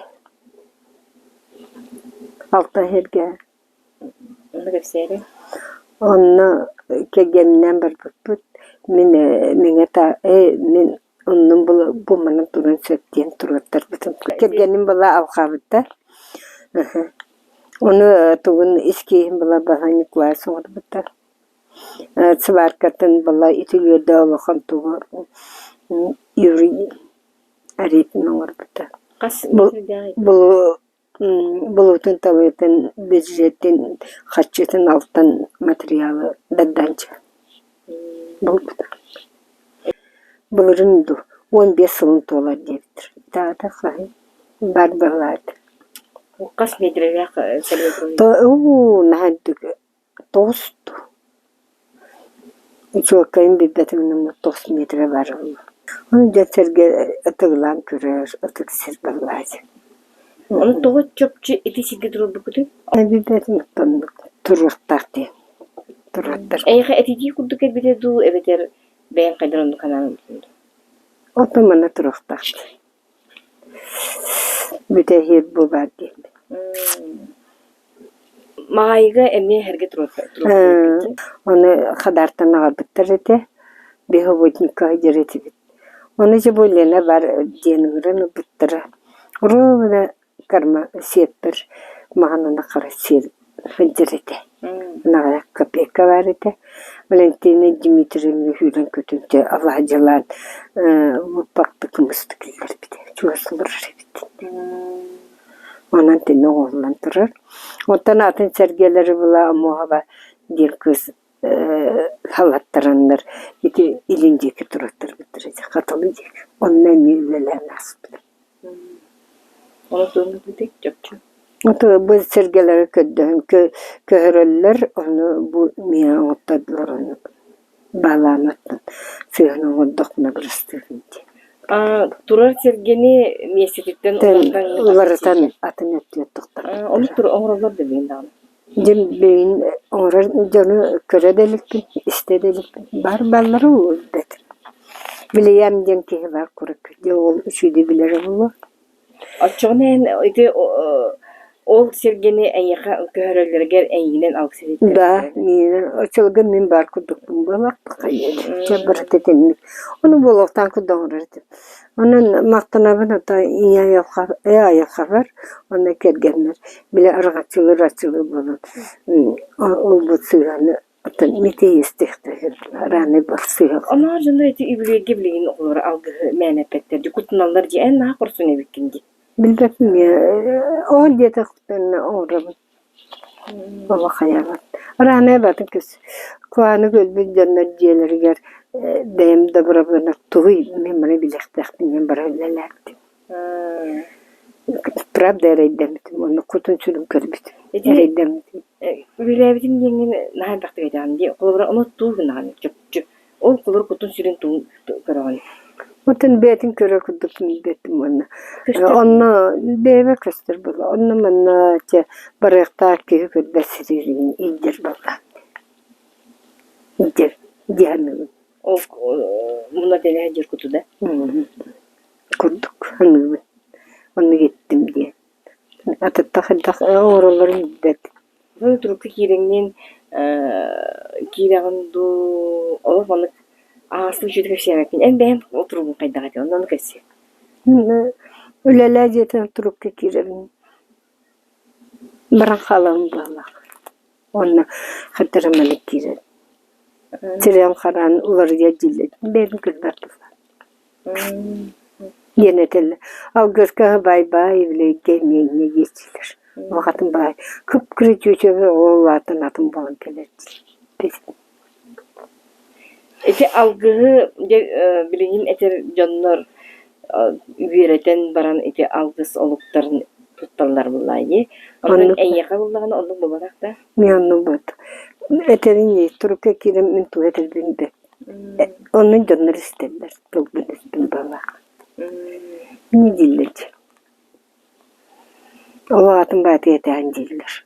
Алта сэргэ Онно кэпсээри. Онно кэргэнинээн барбыппыт. Мин Мэҥэ мин оннун бу манан туран сөп диэн туруортарбытым. Кэргэним была алҕаабыта. Ону тугун ис кииһин была Баһа Ньукулаайыс оҥорбута. Сваркатын была үтүлүөрдэ улахан тугу Юрий Арепин оҥорбута. Хас Булуутун-талыытын, бюджетин, харчытын алтан материалы дагдаанчы булбута. Былырыын дуу, 15 сылын туолар диэбиттэр. Даата хаһан баар быһылаата. Хас миэтэрэлээх Уу, наһаа үрдүк Тоҕус дуу, учуоккайын билбэтим гына 9 метрэ баар буолуо. Ону дьон-сэргэ ытыгылаан көрөр, ытык сир буоллаҕа Ону тоҕо чопчу ити сиргэ туруорбуккутуй? Билбэтим оннук туруохтаах диэн туруоттар. Эйиэхэ этитии курдук кэлбитэ дуу эбэтэр бэйэҥ хайдах оннук санаан ылбытыҥ дуу? Оттон манна туруохтаах Бүтэһиир бу баар диэн. Маайга эмиэ эһэргэ Ону Хадаартан аҕалбыттар этэ. Беговодникка сылдьар этибит. Ону дьэ бу Лена бар диэн ыҥыран ылбыттара. Ровно карма сиэппэр маҕан ынах хара сиэр сылдьар этэ. Ынаҕа копейка баар этэ. Валентина Дмитриевна сүүрэн-көтөн дьэ алаадьылаан луппаппыт кымыстык киллэрбитэ. Чугас олорор эбит. Онон итиннэ оҥоһуллан турар. Оттон атын сэргэлэри була Омуоһаба диэн кыыс халаттараннар ити илин диэки тураттарбыттар ити Хатылы диэки. Онно эмиэ үлэлээн ааспытым. Бу сэргэлэри көрдөһөн көһөрөллөр, ону бу миэхэ оҥоттордулар ону баалаан оттон сыыһан оҥордохпуна бырастыыбын диэн. Турар сэргэни миэстэтиттэн уларытан атын өттүгэр тохтоппуттар. Ону оҥороллор да билигин даҕаны. Дьэ билигин оҥорор дьону көрө да иликпин, истэ да иликпин. Баар бааллара билбэтим. Билийэм диэн киһи баар курдук. Дьэ ол үчүгэйи билэрэ буолуо. Оччоҕуна эн ити ол сиргэни эйиэхэ көһөрөллөрүгэр эйигинэн алгыс Да, миинэн оччолорго мин баар курдукпун буолуохтаах. Чэ барыта итинник. Ону буолуохтаах курдук оҥорор этим. Онон махтанабын ата ийэ айылҕа ээ айылҕабар уонна кэргэммэр били арҕаччылыыр арчылыыр буолан ылбыт сыыһаны оттон митиистиэхтэрин раны барсыах. Оноор дьоно ити үбүлүөйгэ билигин оҕолор алгыһы мээнэ эппэттэр дии куттаналлар дии эн наһаа хорсун эбиккин дии. Билбэппин ол диэтэхтэринэ оҥоробун. Олох хайаабат. Раны батын көс. Кылааны өлбүт дьоннор дьиэлэригэр бэйэм да бырабыына тугуй мин маны билиэхтээхпин диэн баран үлэлээбитим. Правда эрэйдэммитим уонна кутун-сүрүн көрбүтүм. Эрэйдэммитим. Үлэлээбитим диэҥҥин наһаа элбэхтик этэҕин дии. Холобура, ону туу гынаҕын чопчу. Ол холобура кутун-сүрүн тугун көрөҕүн? Оттон бэйэтин көрөр курдук билбэппин уонна онно бэйэбэр көстөр буолла. Онно манна чэ барыахтаах киһи көрбөт сирин илдьэр буолла. Илдьэр дии саныыбын. Ол муна тэлэһэ дьэр куту да? Курдук саныыбын. Оннук иттим диэн. Атыттах элбэх оҥороллорун билбэт. Бу турукка киирэҥҥин киирэҕин дуу, олох маннык аһаҕастык үчүгэйдик кэпсээбэккин. Эн бэйэҥ ол туругуҥ хайдах этэй? Онно ону кэпсиэ. Үлэлээ дьиэтин турукка киирэбин. Баран хаалабын быһыылаах. Уонна хантара маннык киирэр. Сирэйим-хараҕым уларыйар дииллэр. Бэйэм көрбөт буоллаҕым. Диэн этэллэр. Алгыска бай-бай үбүлүөйгэ эмиэ инньэ диэччилэр. Улахатын баай кып-кыра чүөчэбэ оҕо улаатан атын буолан кэлэр диир. Ити алгыһы дьэ билигин этэр дьоннор үөрэтэн баран ити алгыс олуктарын тутталлар буоллаа дии. Онон эйиэхэ буоллаҕына оннук буолбатах да? Мин оннук буолбат. Этэрин турукка киирэн мин тугу этэрбин билбэт. Онно дьоннор истэллэр, тылбын истэн баҕалаах. Инньэ дииллэр дии. Ол аатын баатыйа этээн дииллэр.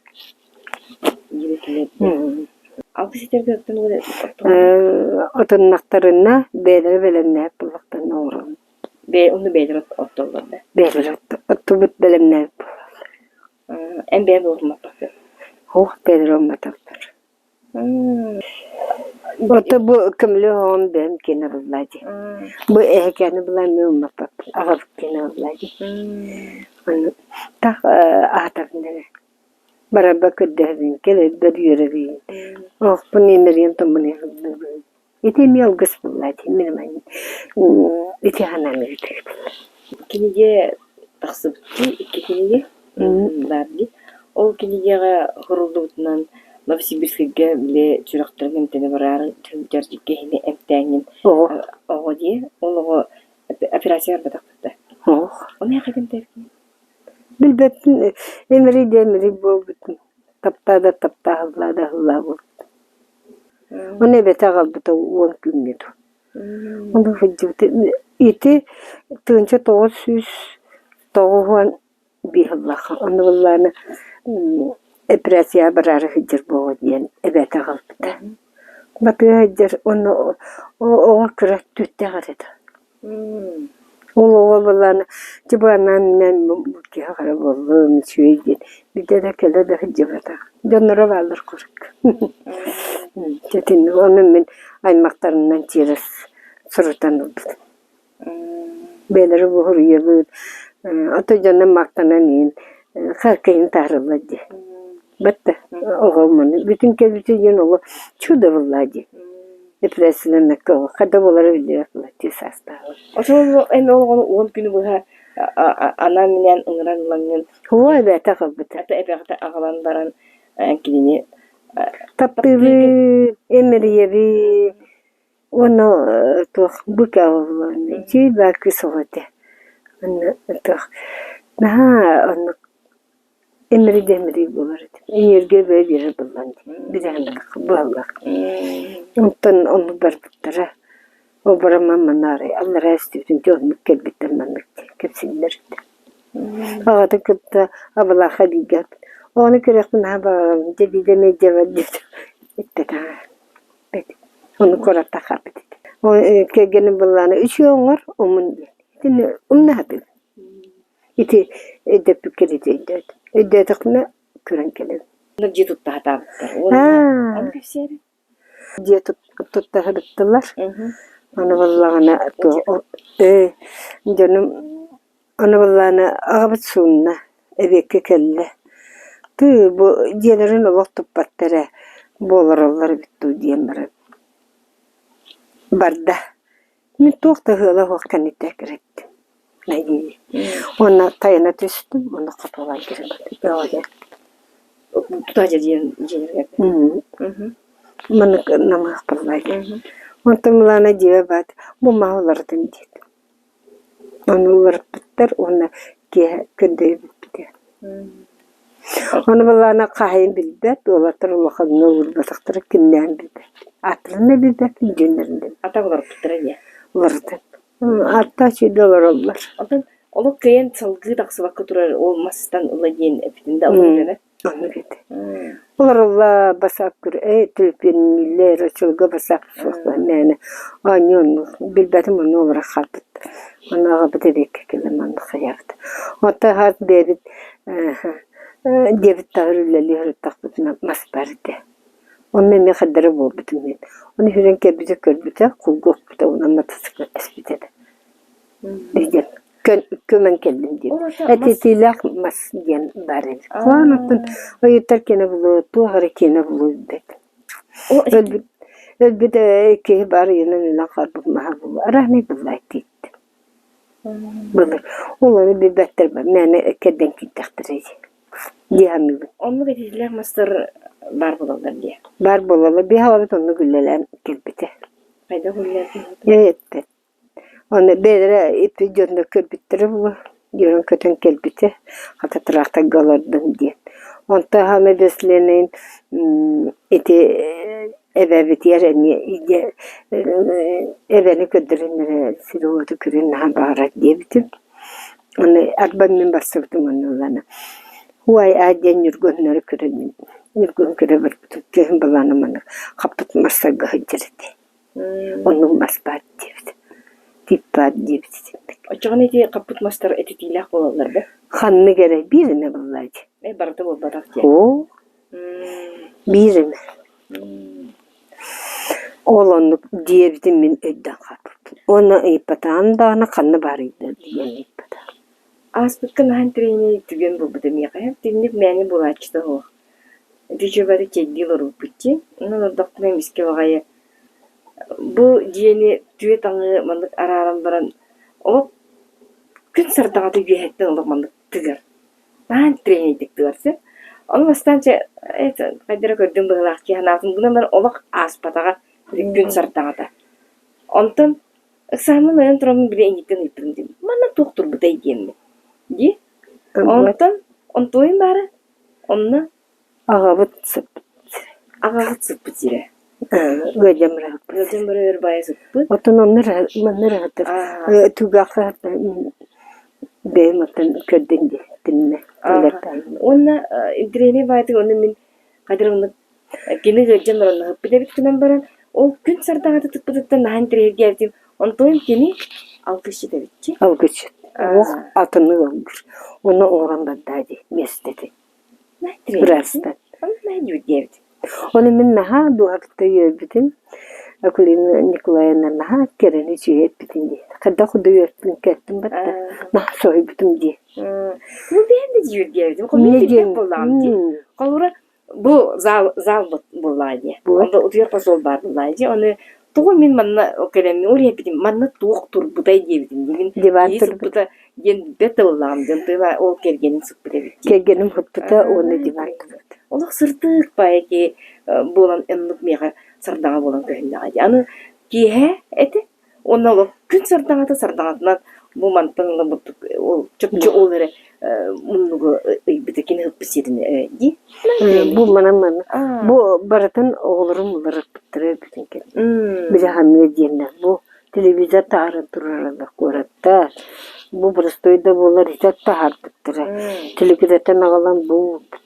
Отуннахтарына бэйэлэрэ бэлэмнээбит буоллахтарына оҥоробун. Ону бэйэлэрэ оттоллор да? Бэйэлэрэ оттубут бэлэмнээбит буолаллар. Эн бэйэҥ уотуммаппаккын? Суох бэйэлэрэ умматахтар. Ото бу көмүлү оһоҕун бэйэм киэнэ буллаа дии. Бу эһэкээни булан эмиэ уммаппаппын, аҕабыт киэнэ буллаа дии. Ону таах аһатабын эрэ. Барарбар көрдөһөбүн, кэлэрбэр үөрэбин. Оһохпун имэрийэн томмунуйабын. Ити эмиэ алгыс буоллаа дии, мин ити санаам эбит. Кинигэ тахсыбыт дии, икки кинигэ баар дии. Ол кинигэҕэ суруллубутунан Новосибирскайга били сүрэхтэрин эмтэнэ бараары сылдьар киһини эмтээҥҥин Оҕо. оҕо дии, ол оҕо операция барбатахпыт да. Оҕо. Ону эйиэхэ эмтээбиккиний? Билбэппин, эмирий да эмирий буолбутум. Таптаа да таптаа, аһыллаа да аһыллаа буолбутум. Ону эбэтэ аҕалбыта 10 күҥҥэ дуу. Ону сылдьыбыта ити 1995 сыллаахха ону былаана операцияҕа бараары сылдьар буолуо диэн эбээтэ аҕалбыта. Батыһа сылдьар уонна оҕо кыра түүттээх эрэ этэ. Ол оҕо былаана дьыбанаан киһи хара буоллум үчүгэй диэн биирдэ да кэлэ да сылдьыбатах. Дьонноро бааллар курдук. Дьэ итинник ону мин аймахтарынан через сурутан ылбытым. Бэйэлэрэ буһуруйабыт, ото дьоно махтанан иһин харкыйын таһаараллар дии. Батта оҕом ону бүтүн кэлбитэ диэн оҕо чудо буоллаа дии. Депрессияланнакка оҕо хата буолара биллибэт буолла дии саастааҕар. Оччолорго эн оҕону 10 күнү быһа анаан-минээн ыҥыран ылаҥҥын Оо эбээтэ аҕалбыта. ата эбэҕитэ аҕалан баран кинини Таптыыбын, имэрийэбин уонна туох быка үчүгэй баар кыыс оҕо этэ. Онно туох наһаа оннук Эмирий-дэмирий буолар этим. Энергия бэйэ биэрэр буоллаҕым дии, бирээмэлэх буоллах. Онтон оннук барбыттара. Ол баран манаары аллараа өстүбүтүн дьэ оннук кэлбиттэр маннык диэн кэпсииллэр этэ. Аҕатын кытта абалаахха бииргэ оҕону көрүөхпүн наһаа баҕарабын, дьэ биирдэ эмэ илдьэ диэт эппэтэҕэ. Ону куораттан хаалбыт этэ. Кэргэним былаана үчүгэй оҥор, умун диэн. Итини умна сатыыбын. Ити өйдөппүккэр ити өйдөөтүм. Өйдөөтөхпүнэ көрөн кэлэбин. Дьиэ тутта сатаабыттар. Уонна ону кэпсиэри. Дьиэ тутта сырыттылар. Аны буоллаҕына ээ дьонум аны буоллаҕына аҕабыт суунна, эбиэккэ кэллэ. Тыы бу дьиэлэрин олох туппаттар ээ, буолараллар эбит дуу диэн баран барда. Мин туох да ыала суох кэнниттэн кирэттим нэһиилэ уонна тайана түстүм уонна хотуолаан киирэн бардым Тутаа дьиэ дьиэлэригэр. Маннык намыһах буоллаҕа дии. Онтон Милана дьиэбэ баат бу маһы уларытын диэт. Ону уларыппыттар уонна киэһэ көрдөйбүппүтэ. Ону былаана хаһайын билбэт, уолаттар улаханнык уурбатахтара кимнээҕин билбэт. Ааттарын да билбэппин, дьүннэрин да Ата уларыппыттара дии. Уларытан. Аттаах сиргэ олороллор. Оттон олох кыайан салгыы тахсыбакка турар ол мастан ыла диэн эппитин да уларытана. Оннук этэ. Олороллор басаап көр ээ төлөпүөннүүллэр, оччолорго басаап суох мээнэ оонньуу оннук билбэтим онно олорон хаалбыттар. Онно аҕабыт эбиэккэ кэлэн маннык хайаабыт. Оттон хас бэйэбит диэбит таҕыр үлэлии сырыттахпытына мас баар этэ. Онно эмиэ хардары буолбутум мин. Ону үүрэн кэлбитэ көрбүтэ, кулга укпута уонна матасыка эспитэ этэ. Диэн көмөн кэллим диэн. Этитиилээх мас диэн баар эбит. Куһаҕан оттон ойуттар киэнэ булуо, туох эрэ киэнэ булуо билбэт. Өлбүт өлбүт киһи баар ыйынан өлөн хаалбыт маһа буолуо. Араанай буллаайт диэбит. Былыр. Ол ону билбэттэр мээнэ кэрдэн киирдэхтэрэ дии. Дии саныыбын. Оннук этитиилээх мастар баар буолаллар дии. Баар буолаллар. Биһи аҕабыт оннук үлэлээн кэлбитэ. Хайдах үлэлээтиҥ? Эппэт. Уонна бэйэлэрэ иппит дьонно көрбүттэрэ буолуо, үөрэн-көтөн кэлбитэ, хата тыраахтарга олордум диэн. Онтон хаама бэсилиэнэйин ити эбэбитигэр эмиэ эбэни көрдөрөн эрэ сири-уоту көрүөн наһаа баҕарар диэбитим. Аны арба мин барсыбытым онно ылана уай аа диэн ньургуһуннары көрөн ньургуһун көрө барбытым түөһүм былаана маннык хаппыт мастарга сылдьар этэ. Оннук мас баар диэбит. Тип баар диэбит итинник. Оччоҕуна ити хаппыт мастар этитиилээх буолаллар да? Ханнык эрэ биир эмэ буоллаа дии. Э, барыта буолбатах диэн. Оо, биир эмэ. Ол оннук диэбитин мин өйдөөн хаалбыппын. Уонна ыйыппатаҕым даҕаны ханна баарый да диэн ыйыппатаҕым. Ааспыкка наһаа интэриэһинэй түгэн буолбута миэхэ. Итинник мээнэ буолааччыта суох. Ити үчүгэйи чэйдии олорбуппут дии. Онон олордохпуна эмискэ баҕайы Бу дьиэни түөрт аҥыы маннык арааран баран олох күн сардаҥата үөһэттэн олох маннык тыгар, наһаа интэриэһинэйдик тыгар сөп. Ону бастаан чэ хайдах эрэ көрдүм быһыылаах дии санаатым гынан баран олох ааспатаҕа күн сардаҥата. Онтон ыксааммын ойон тураммын били эйигиттэн ыйыппытым дии, манна туох турбутай диэммин дии. Онтон онтуойум баара онно Аҕабыт сыппыт. Аҕаҕыт сыппыт сирэ. Ыалдьан быраһыппыт. Ыалдьан быраһар баайа сыппыт. Оттон онно манна ыраһыттар түгэххэ бэйэм оттон көрдүн дии тиннэ. Уонна интэриэһинэй баайытык онно мин хайдах оннук кини ыалдьан баран ыһыппыт эбит гынан баран ол күн сардаҥата тыкпытыттан наһаа интэриэһиргээбитим. Онтон кини алгысчыт эбитчи. Алгысчыт. Олох атыны алгыр. Онно оҥорон бардаа дии миэстэтин. Быраастан. Ону мин наһаа дууһабыттан үөрбүтүм. Акулина Николаевна наһаа кэрэни үчүгэй эппитин дии. Хайдах курдук үөрпүн кэттим батта. Наһаа соһуйбутум дии. Бу бэйэм да дьиибэргээбитим. Мин билбэт буоллаҕым дии. Холобура, бу зал зал буоллаҕа дии. Онно утуйар посол баар буоллаҕа дии. Ону тоҕо мин манна кэлэммин ол иһэппитим манна туох турбутай диэбитим дии. Мин Диван киһи турбут. сыппыта диэн билбэт да буоллаҕым диэн тыла ол кэргэним сыппыт эбит дии. Кэргэним сыппыта уонна диван турбут. Олох сырдык баайа киһи буолан оннук миэхэ сардаҥа буолан көһүннэҕэ дии. Аны киэһэ этэ уонна олох күн сардаҥата сардаҥатынан бу мантан ыла ол чопчу ол эрэ муннугу ыйбыта кини ыппыт сирин дии. Бу манан манна бу барытын оҕолорум уларыппыттара бүтүн кэлин. Били хамыа диэннэр бу телевизор таһааран турараллар куоратта. Бу боростуой да буоллар итак таһаарбыттара. Телевизортан аҕалан бу уурбуттар.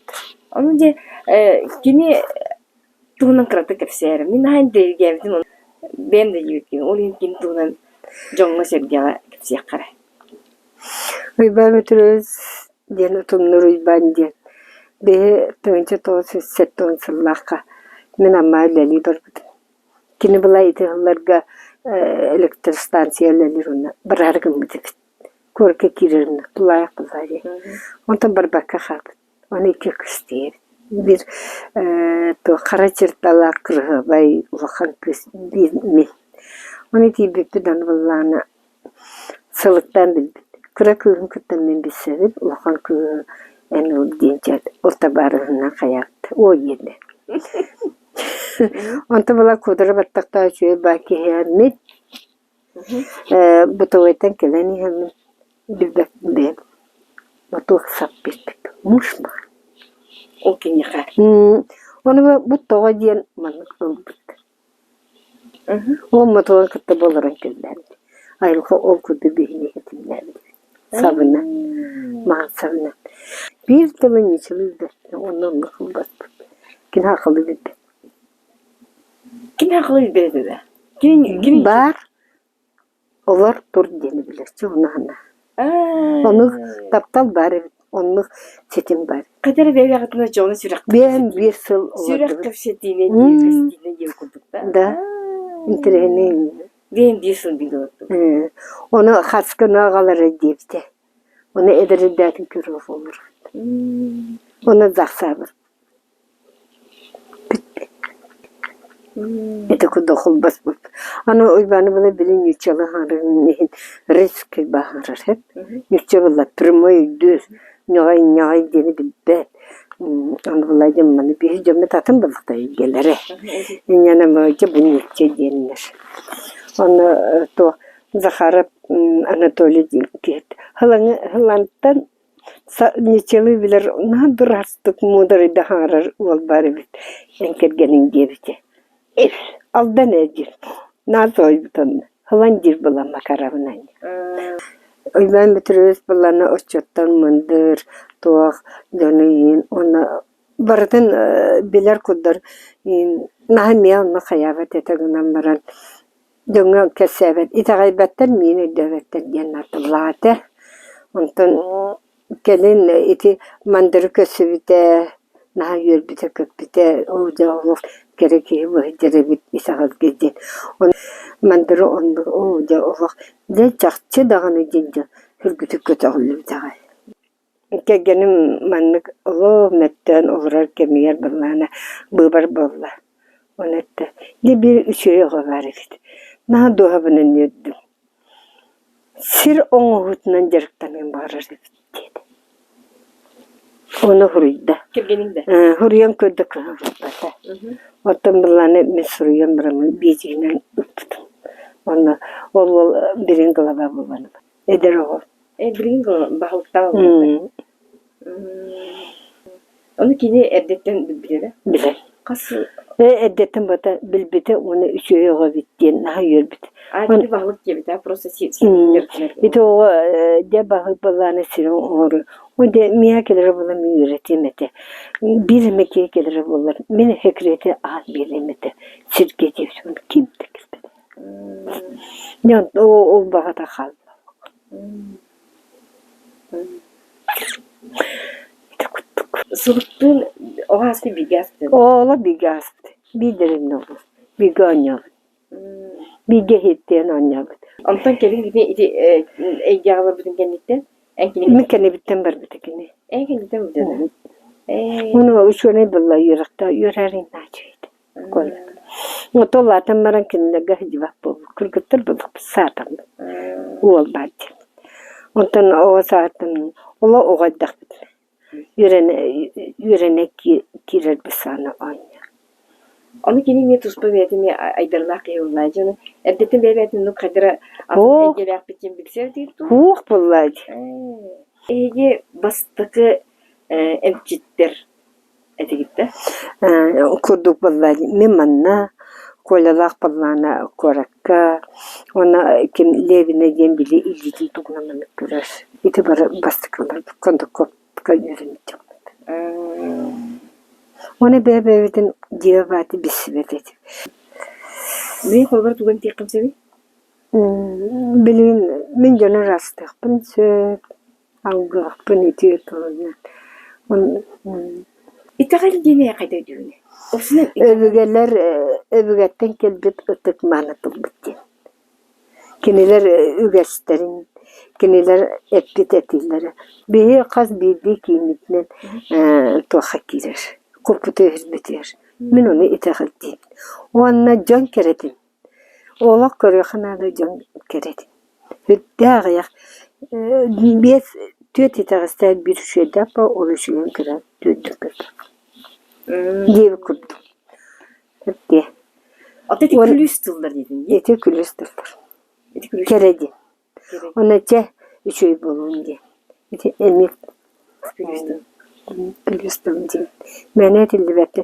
Ону дьэ кини туһунан кыратык кэпсээрим. Мин наһаа интэриэһиргээбитим бэйэм да диэбиккин. Ол иһин кини туһунан дьоҥҥо-сэргэҕэ кэпсиэххэ эрэ. Уйбаан Петрович диэн Утумнуур Уйбаан диэн биһи 1970 сыллаахха мин Амма үлэлии барбытым. Кини была ити сылларга электростанция үлэлиир уонна бараары гыммыт эбит. Куоракка киирэр гына тулаайах буоллаҕа дии. Онтон барбакка хаалбыт. Аны икки кыыс тиийэбит. Биир туох хара черталаах кырыһыабай улахан кыыс биир мин. Ону тиийбиппит аны былаана сылыктаан билбит. Кыра кыыһын кытта мин билсэбин, улахан кыыһы эн ыл диэн ол табаарыһынан хайаабыт. Оо диэтэ. Онто була куудара баттахтаах үчүгэй баа киһиэммит Ээ бытовойтан кэлэн иһэммин билбэппин бэйэм мотуок сап биэрбит муж маар Ол киниэхэ Ону бу тоҕо диэн маннык ылбыт Ол мотуогун кытта буоларан кэллээбит айылҕа ол курдук биһини этиннээбит сабына маҕан сабына биир тылы ньычылыы билбэт уонна оннук ылбаппыт кини сахалыы билбэт Ким сахалыы билбэт этэ да? Кини кини Баар Олор тур диэни билэрчи унаһына. Онук таптал баар эбит, оннук ситим баар. Хайда эрэ бэйэҕитинэ дьону сүрэх Биэһин биир сыл сүрэх олордубут. кэпсэтиинэ диэн кэпсэтиинэ диэн курдук да? Да, интэриэһинэй. Биэһин биир сыл биир олордубут. Ону хаскыны аҕалара диэбитэ. Ону эдэрдээтин көрүөх олорбут. Ону захсаабыт. Ити курдук холбоспут. Аны Уйбааны была били ньуччалыы хаҥырарын иһин резкий бааһырар эт. Ньучча была прямой өйдүүр, ньоҕой-ньоҕой диэни билбэт. Аны была дьон маны биһи дьоммут атын балыкта өйгөлөрө. Инньэ дьэ бу ньучча диэннэр. Ону туох Захаров Анатолий диэн киһи Һылантан Ньычалыы билэр наһаа дурастык муударайда хаҥарар уол баар эбит эн кэргэниҥ диэбитэ Алдан ээ диир наар соһуйбут онно ылан диир буолла Макаровна Уйбаан Петрович буоллаҕына оччоттон мындыр туох дьону иин уонна барытын билэр курдук наһаа эмиэ онно хайаабат этэ гынан баран Дьоҥҥо кэпсээбэт, итэҕэйбэттэр, миин өйдөөбөттөр диэн наартыллаах этэ. Онтон кэлин ити мандары көрсүбүтэ, наһаа үөрбүтэ-көппүтэ, оо дьэ олох кэрэ киһи быһыйдар эбит итэҕэлгэ диэн. Мандары оннук оо дьэ олох дьэ чахчы даҕаны диэн дьон үргүтүк көтөҕүллүбүт аҕай. Кэргэним маннык олох мөттөөн олорор кэмигэр былаана быыбар буолла. Ону эттэ: «Дьэ биир үчүгэй оҕо баар эбит, наһаа дууһабынан үөрдүм, сир оҥоһуутунан дьарыктаныан баҕарар эбит» диэтэ. Ону суруйда. Кэргэниҥ да? Суруйан көрдө кыһаллыбата. Оттон былаана мин суруйан бараммын биэдьигинэн ыппытым. Уонна ол уол билигин глава буолан эдэр оҕо Э, билигин баһылыктаах олорор. Ону кини эрдэттэн билбитэ да? Билэр. Хас Э, эрдэттэн бата билбитэ уонна үчүгэй оҕо эбит диэн наһаа үөрбүт. А, кини баһылык диэбитэ, просто Ити оҕо дьэ баһылык былаана сирин оҥоруу. О дьэ миэхэ кэлэрэ буоллар мин үөрэтиэм этэ. Биир эмэ киһи кэлэрэ буоллар мин секрети аат биэриэм этэ. Сиргэ диэбитим ким да кэлбэтэ. Дьэ ол баҕата хаалла. Сылыктыын оҕо ааспыт бииргэ ааспыт Оҕолор бииргэ ааспыт. Биирдэрин оҕо. Бииргэ оонньообут. Бииргэ иһиттиэн оонньообут. Онтон кэлин ити ити эйгэҕэ барбытын кэнниттэн эн кини Мин кэннибиттэн барбыта кини. Эн кэнниттэн барбыта да? Ээ. Уну учуонай буолла үөрэхтэ үөрэрин наачыйда. Ото улаатан баран кинилэргэ сылдьыбат буолбут. Кыргыттар буоллахпыт саатаммыт. Уол баар диэн. Онтон оҕо саатан олох оҕо эрдэхпитинэ үөрэнэ үөрэнэ киирэрбит саҕана оонньуу. Ону кини эмиэ туспа бэйэтэ эмиэ айдарылаах киһи буоллаа дьону эрдэттэн бэйэ-бэйэтин оннук хайдара атын Суох. эйгэлээхпит диэн билсэр диир дуу? Суох буоллаа дии. Эһиги бастакы эмчиттэр этигит да? Курдук буолла мин манна Колялаах буоллаҕына куоракка уонна ким Левина диэн били илиитин тугунан маннык көрөр. Ити бары бастакылар кондукка үөрэммит дьоммут. Уонна бэйэ-бэйэбитин дьиэ бааты билсибэт этибит. Мин холобур тугун диэххин сөбүй? Билигин мин дьону ыраастыахпын сөп, Алгыахпын үтүө тылынан Итэҕэл диэн эйиэхэ өйдүүгүнүй? Өбүгэлэр өбүгэттэн кэлбит ытык мааны тылбыт диэн. Кинилэр үгэстэрин, кинилэр эппит этиилэрэ. Биһиги хас биирдии кииммитинэн туохха киирэр, куппутугар Мин ону итэҕэлдиибин. Уонна дьон кэрэтин Олох көрүөххэ наада дьон кэрэтин. Үрдээх аҕыйах биэс түөрт итэҕэстээх биир үчүгэйдээх буол ол үчүгэйин көрөн түөрдүн көрдөх диэбит курдук. Эптиэ. Ото ити күлүүс тыллар диэтин дии. Ити күлүүс тыллар. Ити күлүүс Кэрэ диэн. Уонна чэ, үчүгэй буолуон диэн. Ити эмиэ Күлүүс тыл. күлүүс тыл диэн. Мээнэ этиллибэт.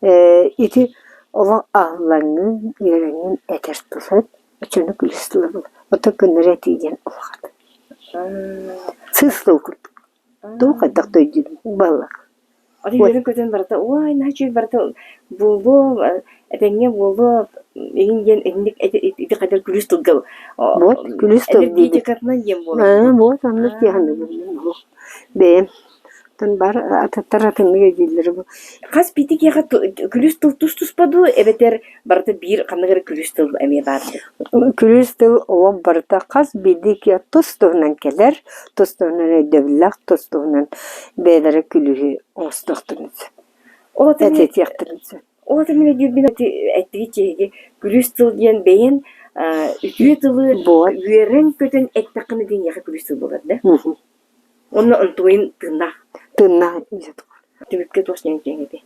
Ээ ити олох аһыллаҥҥын, үөрэҥҥин этэр тыл Оччону күлүүс тыла буолар. Оттон көннөрү этии диэн улахан. Сыыс тыл курдук. Туох хайдах да өйдүүбүн буоллар. Аты үөрэн-көтөн барыта уой наһаа үчүгэй барыта буолуо этэҥҥэ буолуо игин диэн итинник ити хайдах күлүүс тылга Вот күлүүс тыл диибит. энергетикатынан диэн буолар. Аа вот оннук дии саныыбын бэйэм. Оттон бар атыттар атыннык өйдүүллэр бу. Хас биирдии киһиэхэ күлүүс тыл тус-туспа дуу эбэтэр барыта биир ханнык эрэ күлүүс тыл эмиэ баар дуу? Күлүүс тыл олох барыта хас биирдии киһи тус-туһунан кэлэр, тус-туһунан өйдөбүллээх, тус-туһунан бэйэлэрэ күлүүһү оҥостуохтарын сөп. Ол ата мин Этиэхтэрин сөп. ол ата мин өйдүүрбүн эттигит эһиги күлүүс тыл диэн бэйэн үтүө тылы Вот. үөрэн-көтөн эттэххинэ диэн эйиэхэ күлүүс тыл буолар да? Мгм. Уонна онтугайын тыыннаах. Тыыннаах Түмүккэ туох диэн этиэҥ этэй?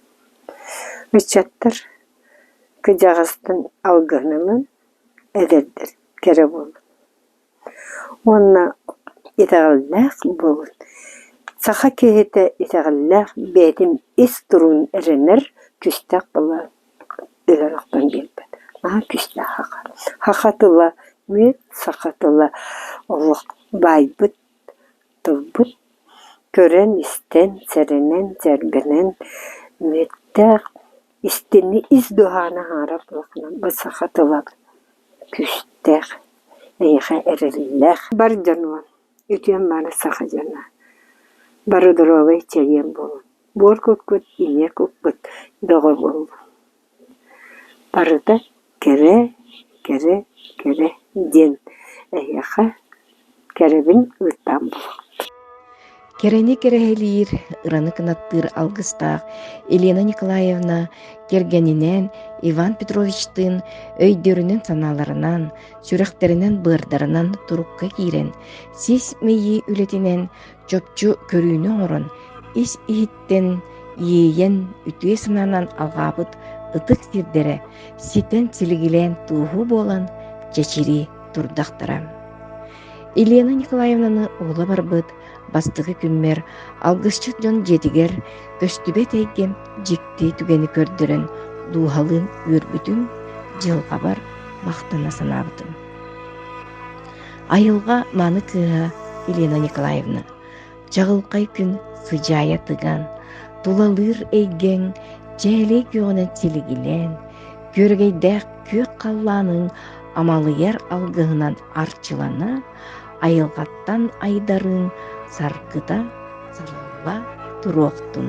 Ыччаттар кыдьаҕастан алгыһын ылан, эдэрдэр кэрэ буолун. Уонна итэҕэллээх буолун. Саха киһитэ итэҕэллээх бэйэтин ис туругун эрэнэр күүстээх буолан өлөр-охтон биэрбэт. Наһаа күүстээх саха. Саха тыла мүөт, саха тыла олох баайбыт тылбыт көрөн-истэн, сэрэнэн, сэргэнэн, мүөттээх истини ис дуһаана аһара улаханын бу саха тыла күүстээх, эйиэхэ эрэллээх. Бар дьонуом, үтүөм мааны саха дьоно, бары доруобай чэгиэн буолун, буор куккут, ийэ куккут бөҕө буоллун. Барыта кэрэ, кэрэ, кэрэ диэн эһиэхэ кэрэбин ыыртаан булуохпут Кэрэни кэрэһилиир, ыраны кынаттыыр алгыстаах Елена Николаевна кэргэнинээн Иван Петровичтыын өйдөрүнэн-санааларынан, сүрэхтэринэн-быардарынан турукка киирэн, сис мэйии үлэтинэн чопчу көрүүнү оҥорон, ис-иһиттэн иэйэн үтүө санаанан алҕаабыт ытык сирдэрэ ситэн-силигилээн туоһу буолан чэчирии турдахтара. Елена Николаевнаны уола барбыт бастакы күммэр алгысчыт дьон дьиэтигэр көстүбэт эйгэм дьикти түгэни көрдөрөн дууһалыын үөрбүтүм, дьылҕабар махтана санаабытым. Айылҕа мааны кыыһа Елена Николаевна Чаҕылхай күн сыдьаайа тыган, тулалыыр эйгэҥ чээлэй күөҕүнэн силигилээн, күөрэгэйдээх күөх халлааныҥ амалыйар алгыһынан арчылана, айылҕаттан айдарыыҥ саргыта сарылла туруохтун.